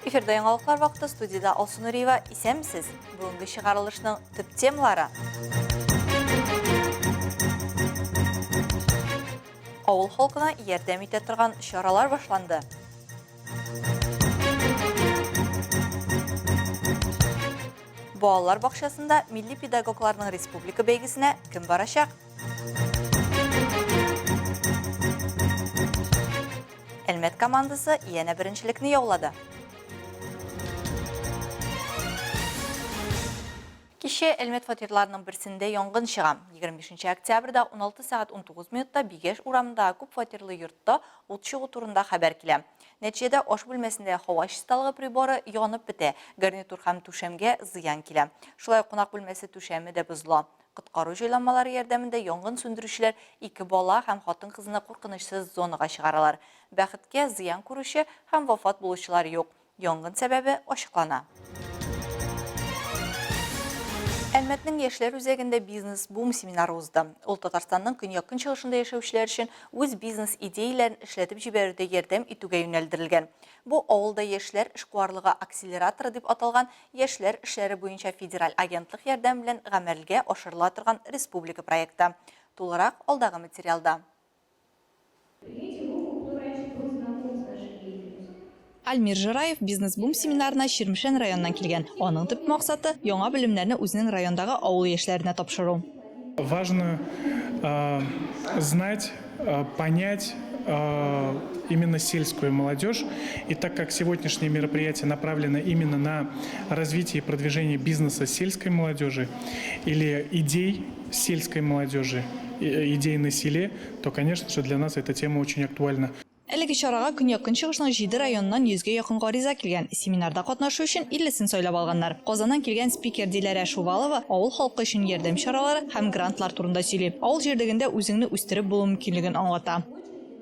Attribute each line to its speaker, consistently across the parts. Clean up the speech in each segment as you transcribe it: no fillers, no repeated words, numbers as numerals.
Speaker 1: Эфирда яңалыклар вакыты студиядә Алсу Нуриева. Исәнмесез. Бүгенге чыгарылышның төп темалары. Авыл халкына ярдәм итә торган чаралар башланды. Балалар бакчасында милли педагогларның республика бәйгесенә кем барачак? Әлмәт командасы янә беренчелекне яулады. Кичә Әлмәт фатирларының берсендә янгын чыга. 25 октябрьдә 16 сәгать 19 минутта Бигәш урамындагы күп фатирлы йортта ут чыгу турында хәбәр килә. Нәтиҗәдә аш бүлмәсендә һава чисталыгы приборы янып бетә, гарнитур һәм түшәмгә зыян килә. Шулай ук кунак бүлмәсе түшәме дә бозыла. Коткару җайланмалары ярдәмендә янгын сүндерүчеләр ике бала һәм хатын-кызны куркынычсыз зонага чыгаралар. Бәхеткә, зыян күрүче һәм вафат булучылар юк. Янгын сәбәбе ачыклана. Әлмәтнең Яшьләр үзәгендә Бизнес-бум семинары узды. Ул Татарстанның көньяк-көнчыгышында яшәүчеләр өчен үз бизнес-идеяләрен эшләтеп җибәрүдә ярдәм итүгә юнәлдерелгән. Бу авылда яшьләр эшкуарлыгы акселераторы дип аталган Яшьләр эшләре буенча федераль агентлык ярдәме белән гамәлгә ашырыла торган республика проекты. Тулырак алдагы материалда.
Speaker 2: Альмир Жираев Бизнес-бум семинарына Чирмешән районыннан килгән. Аның төп максаты, яңа белемнәрне үзенең райондагы авыл яшьләренә тапшыру.
Speaker 3: Важно знать, понять именно сельскую молодежь. И так как сегодняшнее мероприятие направлено именно на развитие и продвижение бизнеса сельской молодежи или идей сельской молодежи, идей на селе, то, конечно же, для нас эта тема очень актуальна.
Speaker 2: Әлеге чарага көньяк-көнчыгышның җиде районыннан йөзгә якын гариза килгән. Семинарда катнашу өчен иллесен сайлап алганнар. Казаннан килгән спикер Диләрә Шувалова авыл халкы өчен ярдәм чаралары һәм грантлар турында сөйли. Авыл җирлегендә үзеңне үстереп булу мөмкинлеген аңлата.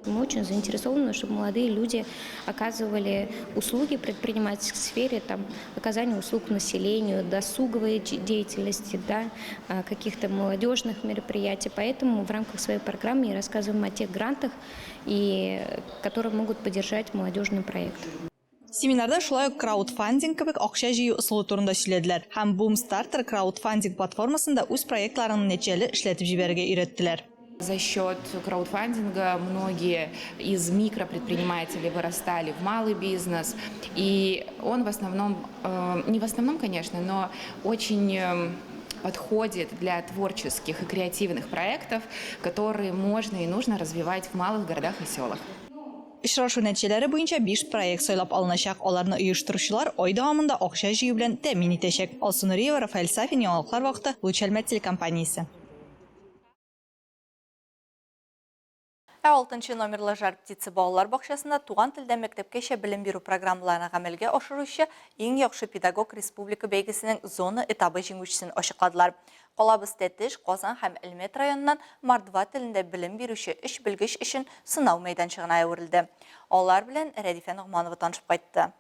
Speaker 4: Мы очень заинтересованы, чтобы молодые люди оказывали услуги предпринимательской сфере, там, оказание услуг населению, досуговой деятельности, да, каких-то молодежных мероприятий. Поэтому в рамках своей программы я рассказываем о тех грантах, и которые могут поддержать молодежный проект.
Speaker 2: Семинарда шулай ук краудфандинг кебек акча җыю ысулы турында сөйләделәр һәм Boomstarter краудфандинг платформасында үз проектларыңны нәтиҗәле эшләтеп җибәрергә өйрәттеләр.
Speaker 5: За счет краудфандинга многие из микропредпринимателей вырастали в малый бизнес. И он в основном, не в основном, конечно, но очень подходит для творческих и креативных проектов, которые можно и нужно развивать в малых городах и селах.
Speaker 2: Очрашу нәтиҗәләре буенча биш проект сайлап алыначак, аларны оештыручылар ай дәвамында акча җыю белән тәэмин итәчәк. Алсу Нуриева, Рафаэль Сафин, Яңалыклар вакыты, Луч Әлмәт телекомпаниясе.
Speaker 1: Ә алтынчы номерлы Жар птицы балалар бакчасында туган телдә мәктәпкәчә белем бирү программаларын гамәлгә ашыручы иң яхшы педагог республика бәйгесенең зона этабы җиңүчесен ачыкладылар. Калабыз Тәтеш, Казан һәм Әлмәт районыннан мордва телендә белем бирүче өч белгеч өчен сынау мәйданчыгына әверелде. Алар белән Рәдифә Ногманова танышып кайтты.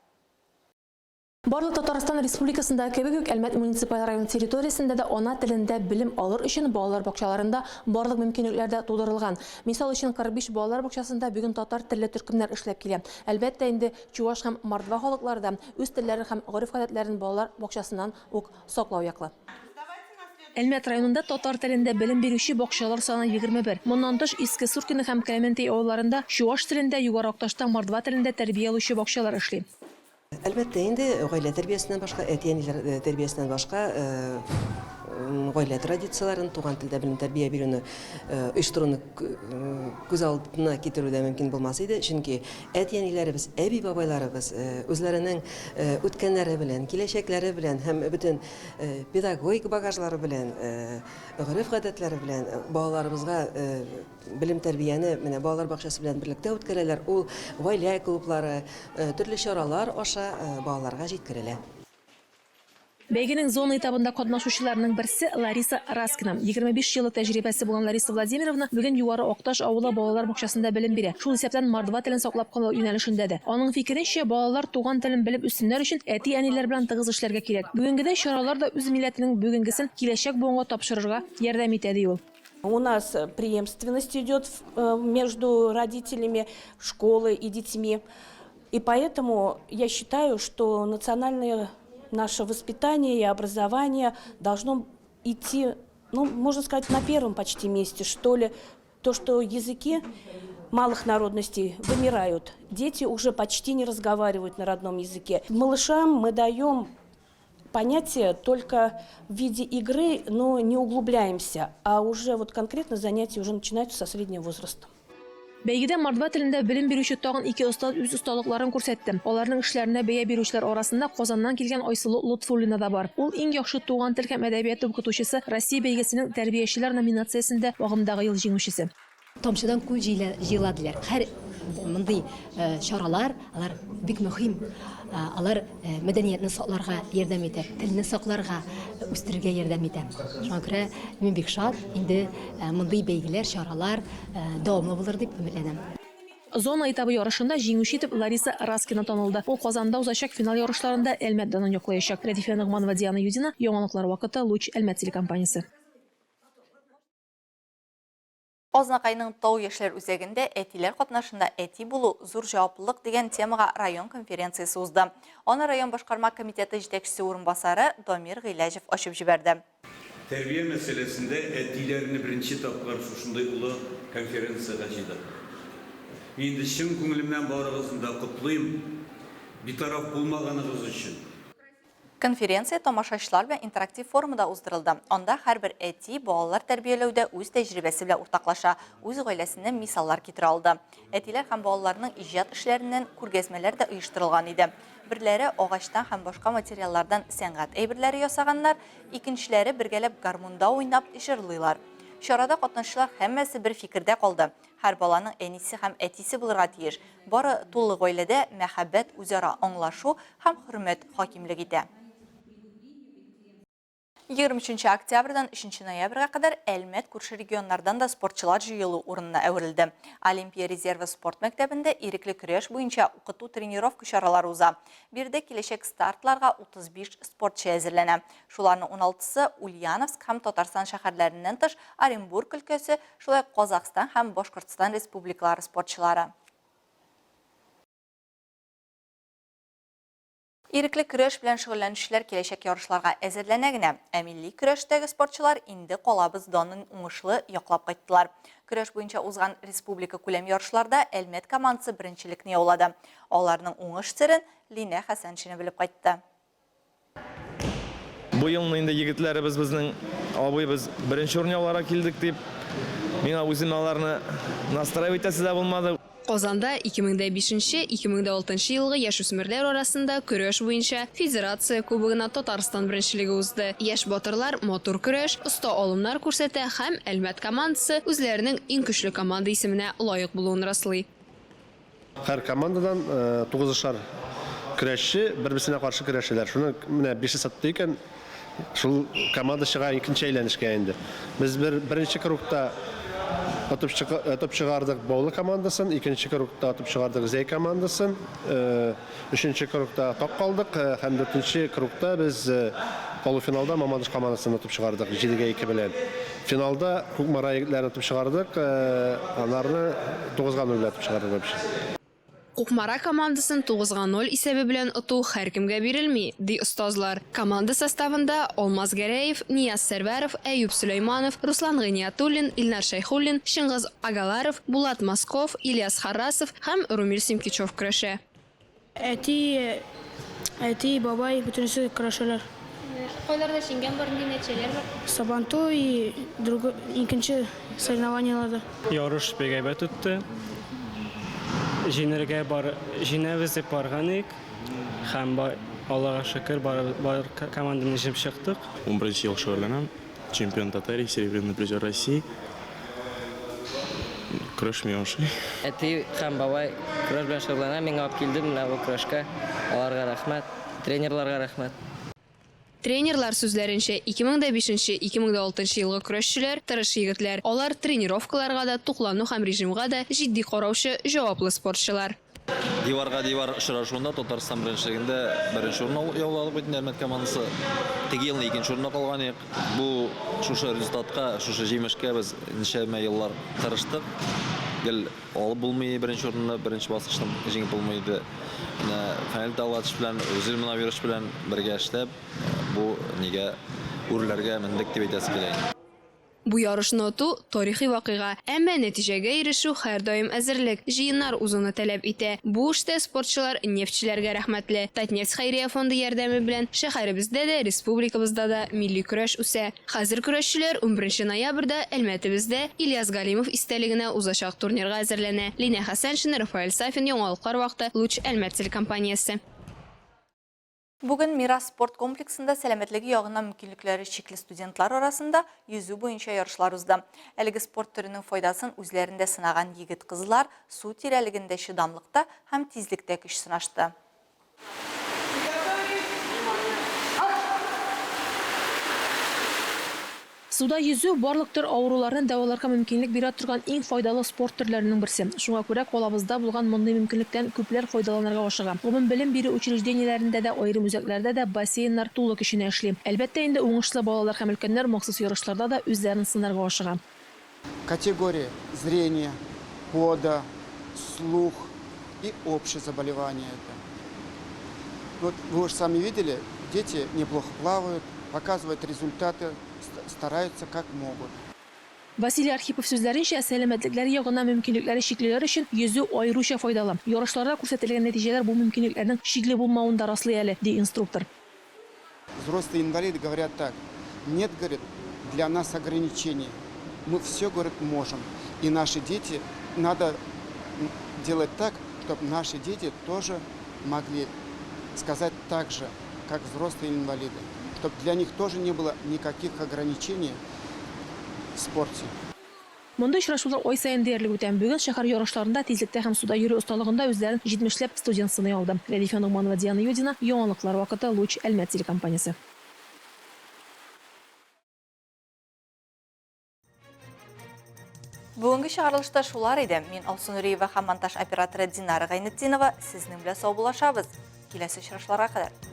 Speaker 6: Барлык Татарстан Республикасындагы кебек үк, Әлмәт муниципаль районы территориясендә дә ана телендә белем алыр өчен балалар бакчаларында барлык мөмкинлекләр дә тудырылган. Мисал өчен, 45 балалар бакчасында бүген татар телле төркемнәр эшләп килә. Әлбәттә инде, чуваш һәм мордва халыклары да үз телләрен һәм гореф-гадәтләрен балалар бакчасыннан ук саклау яклы.
Speaker 7: Әлмәт районында татар телендә белем бирүче бакчалар саны 21. Моннан тыш, Иске Суркино һәм Кәләмәнтәй авылларында чуваш телендә, Югары Акташта мордва телендә тәрбия алучы бакчалар эшли.
Speaker 8: Әлбәттә инде, гаилә тәрбиясеннән башка, әти-әниләр тәрбиясеннән башка гаилә традицияләрен, туган телдә белем-тәрбия бирүне оештыруны күз алдына китерү дә мөмкин булмас иде. Чөнки әти-әниләребез, әби-бабайларыбыз үзләренең үткәннәре белән, киләчәкләре белән һәм бөтен педагогик багажлары белән, гореф-гадәтләре белән балаларыбызга Белем-тәрбияне менә балалар бакчасы белән берлектә үткәрәләр. Ул гаилә клублары, төрле чаралар аша балаларга җиткерелә.
Speaker 7: Бәйгенең зона этабында катнашучыларның берсе, Лариса Раскина. 25 еллык тәҗрибәсе булган Лариса Владимировна бүген Югары Акташ авылы балалар бакчасында белем бирә, шул исәптән мордва телен саклап калу юнәлешендә дә. Аның фикеренчә, балалар туган телен белеп үссеннәр өчен әти-әниләр белән тыгыз эшләргә кирәк. Бүгенгедәй чаралар да үз милләтенең бүгенгесен киләчәк буынга тапшырырга ярдәм итә, ди ул.
Speaker 9: У нас преемственность идет между родителями школы и детьми. И поэтому я считаю, что национальное наше воспитание и образование должно идти, ну, можно сказать, на первом почти месте, что ли. То, что языки малых народностей вымирают. Дети уже почти не разговаривают на родном языке. Малышам мы даем понятие только в виде игры, но не углубляемся, а уже вот конкретно занятия уже начинаются со среднего возраста.
Speaker 7: Бәйгедә мордва телендә белем бирүче тагын ике остаз үз осталыкларын күрсәтте. Аларның эшләренә бәя бирүчеләр арасында Казаннан килгән Айсылу Лотфуллина да бар. Ул Иң яхшы туган тел һәм әдәбияты укытучысы Россия бәйгесенең Тәрбиячеләр номинациясендә агымдагы ел җиңүчесе.
Speaker 10: Тамчыдан күл җыела диләр. Һәр мондый чаралар, алар бик мөһим. Алар мәдәниятне сакларга ярдәм итә, телне сакларга, үстерергә ярдәм итә. Шуңа күрә мин бик шат, инде мондый бәйгеләр, чаралар дәвамлы булыр дип өметләнәм.
Speaker 7: Зона этабы ярышында җиңүче итеп Лариса Раскина танылды. Ул Казанда узачак финал ярышларында Әлмәт данын яклаячак. Рәдифә Ногманова, Диана Юдина, Яңалыклар вакыты, Луч, Әлмәт телекомпаниясе.
Speaker 1: Азнакайның Тау яшьләр үзәгендә әтиләр катнашында Әти булу, зур җаваплылык дигән темага район конференциясе узды. Аны район башкарма комитеты җитәкчесе урынбасары Дамир Гыйләҗев ачып җибәрде.
Speaker 11: Тәрбия мәсьәләсендә әтиләрне беренче тапкыр шушындый олы конференциягә җыйдык. Мин инде чын күңелемнән барыгызны да котлыйм, битараф булмаганыгыз өчен.
Speaker 1: Конференция тамашачылар белән интерактив формада уздырылды. Анда һәрбер әти балалар тәрбияләүдә үз тәҗрибәсе белән уртаклаша, үз гаиләсеннән мисаллар китерә алды. Әтиләр һәм балаларның иҗат эшләреннән күргәзмәләр дә оештырылган иде. Берләре агачтан һәм башка материаллардан сәнгать әйберләре ясаганнар, икенчеләре бергәләп гармунда уйнап җырлыйлар. Чарада катнашучылар һәммәсе бер фикердә калды, һәр баланың әнисе һәм әтисе булырга тиеш. Бары тулы гаиләдә мәхәббәт, үзара аңлашу һәм хөрмәт хакимлек итә. 23 октябрьдән 3 ноябрьгә кадәр Әлмәт күрше регионнардан да спортчылар җыелу урынына әверелде. Олимпия резервы спорт мәктәбендә ирекле көрәш буенча укыту-тренировка чаралары уза. Биредә киләчәк стартларга 35 спортчы әзерләнә. Шуларның уналтысы, Ульяновск һәм Татарстан шәһәрләреннән тыш, Оренбург өлкәсе, шулай ук Казахстан һәм Башкортстан республикалары спортчылары. Ирекле көрәш белән шөгыльләнүчеләр киләчәк ярышларга әзерләнә генә. Ә милли көрәштәге спортчылар инде калабыз данын уңышлы яклап кайттылар. Көрәш буенча узган республика күләм ярышларда Әлмәт командасы беренчелекне яулады. Аларның уңыш серен Линә Хәсәншина белеп кайтты.
Speaker 12: Бу елны инде егетләребез безнең абый без беренче урын яуларга килдек дип, миңа үзем аларны настраивать итәсе дә булмады.
Speaker 13: Казанда 2005 нче, 2006 нчы елгы яшүсмерләр арасында көрәш буенча Федерация Кубогына Татарстан беренчелеге узды. Яшь батырлар матур көрәш, оста алымнар күрсәтә һәм Әлмәт командасы үзләренең иң көчле команда исеменә лаек булуын раслый.
Speaker 14: Һәр командадан тугызышар көрәшче бер-берсенә каршы көрәшәләр. Шуны менә бише сатты икән, шул команда чыга икенче әйләнешкә инде. Без бер беренче кругта отып отып чыгардык Баулы командасын, икенче кругта отып чыгардык Зәй командасын, өченче кругта так калдык һәм дүртенче кругта без полуфиналда Мамадыш командасын отып чыгардык җидегә ике белән. Финалда Кукмара егетләрен отып чыгардык, аларны тугызга ноль белән отып чыгардык вообще.
Speaker 13: Кукмара командасын тугызга ноль исәбе белән оту һәркемгә бирелми, ди остазлар. Команда составында Алмаз Гәрәев, Нияз Сәрвәров, Әюп Сөләйманов, Руслан Гыйниятуллин, Илнар Шәйхуллин, Чыңгыз Агаларов, Булат Москов, Ильяс Харрасов һәм Румил Симкичев көрәшә.
Speaker 15: Әти, әти, бабай, бөтенесе көрәшәләр.
Speaker 4: Кайларда җиңгән бар, нинди нәтиҗәләр бар?
Speaker 15: Сабантуй, другой, икенче соревнованиеларда.
Speaker 16: Ярыш бик әйбәт үтте. Җиңергә бар, җиңәбез дип барган идек. Һәм Аллага шөкер, бар, бар команданы җиңеп чыктык.
Speaker 17: Унберенче ел шөгыльләнәм. Чемпион Татарии, серебряный призер России. Көрәш миңа ошый.
Speaker 18: Әти һәм бабай көрәш белән шөгыльләнә, миңа алып килде менә бу көрәшкә. Аларга рәхмәт, тренерларга рәхмәт.
Speaker 13: Тренерлар сүзләренчә, 2005 нче, 2006 нчы елгы көрәшчеләр, тырыш егетләр. Алар тренировкаларга да, туклану һәм режимга да җитди караучы, җаваплы спортчылар.
Speaker 19: Диварга дивар очрашуында Татарстан беренчелегендә беренче урын яуладык бит инде Әлмәт командасы. Теге елны икенче урында калган идек. Бу шушы результатка, шушы җимешкә без ничәмә еллар тырыштык. гел алып булмый беренче урынны, беренче баскычны җиңеп булмый иде. Менә Фәнил Талгатович белән, Рузил Мөнәвирович белән бергә эшләп, бу нигә үрләргә мендек дип әйтәсе килә инде.
Speaker 13: Бу ярышны оту, тарихи вакыйга. Әмма нәтиҗәгә ирешү һәрдаим әзерлек, җыеннар узуны таләп итә. Бу эштә спортчылар нефтьчеләргә рәхмәтле. Татнефть хәйрия фонды ярдәме белән шәһәребездә дә, республикабызда да милли көрәш үсә. Хәзер көрәшчеләр унберенче ноябрьдә Әлмәтебездә Ильяс Галимов истәлегенә узачак турнирга әзерләнә. Линә Хәсәншина, Рафаэль Сафин, Яңалыклар вакыты, Луч Әлмәт телекомпаниясе.
Speaker 1: Бүген Мирас спорт комплексында сәламәтлеге ягыннан мөмкинлекләре чикле студентлар арасында йөзү буенча ярышлар узды. Әлеге спорт төренең файдасын үзләрендә сынаган егет-кызлар су тирәлегендә чыдамлыкта һәм тизлектә көч сынашты.
Speaker 7: Суда йөзү, барлык төр авыруларны дәваларга мөмкинлек бирә торган иң файдалы спорт төрләренең берсе. Шуңа күрә калабызда булган мондый мөмкинлектән күпләр файдаланырга ашыга. Гомумбелем бирү учреждениеләрендә дә, аерым үзәкләрдә дә бассейннар тулы көченә эшли. Әлбәттә инде, уңышлы балалар һәм өлкәннәр махсус ярышларда да үзләрен сынарга ашыга.
Speaker 20: Категория зрение, пода, слух и общее заболевание это. Вот вы уж сами видели, дети неплохо плавают, показывают результаты, стараются как могут.
Speaker 7: Василий Архипов сүзләренчә, сәламәтлекләре ягыннан мөмкинлекләре чиклеләр өчен йөзү аеруча файдалы. Ярышларда күрсәтелгән нәтиҗәләр бу мөмкинлекләрнең чикле булмавын да раслый әле, ди инструктор.
Speaker 20: Взрослые инвалиды говорят так, нет, говорит, для нас ограничений. Мы все, говорит, можем. И наши дети, надо делать так, чтобы наши дети тоже могли сказать так же, как взрослые инвалиды. Чтобы для них тоже не было никаких ограничений в спорте.
Speaker 7: Мондый очрашулар ай саен диярлек үтә. Бүген шәһәр ярышларында тизлектә һәм суда йөрү осталыгында үзләрен җитмешләп студент сыный алды. Рәдифә Ногманова, Диана Юдина, Яңалыклар вакыты, Луч, Әлмәт телекомпаниясе.
Speaker 1: Бүгенге чыгарылышта шулар иде. Мин Алсу Нуриева һәм монтаж операторы Динара Гайнетдинова сезнең белән саубуллашабыз. Киләсе очрашларга кадәр.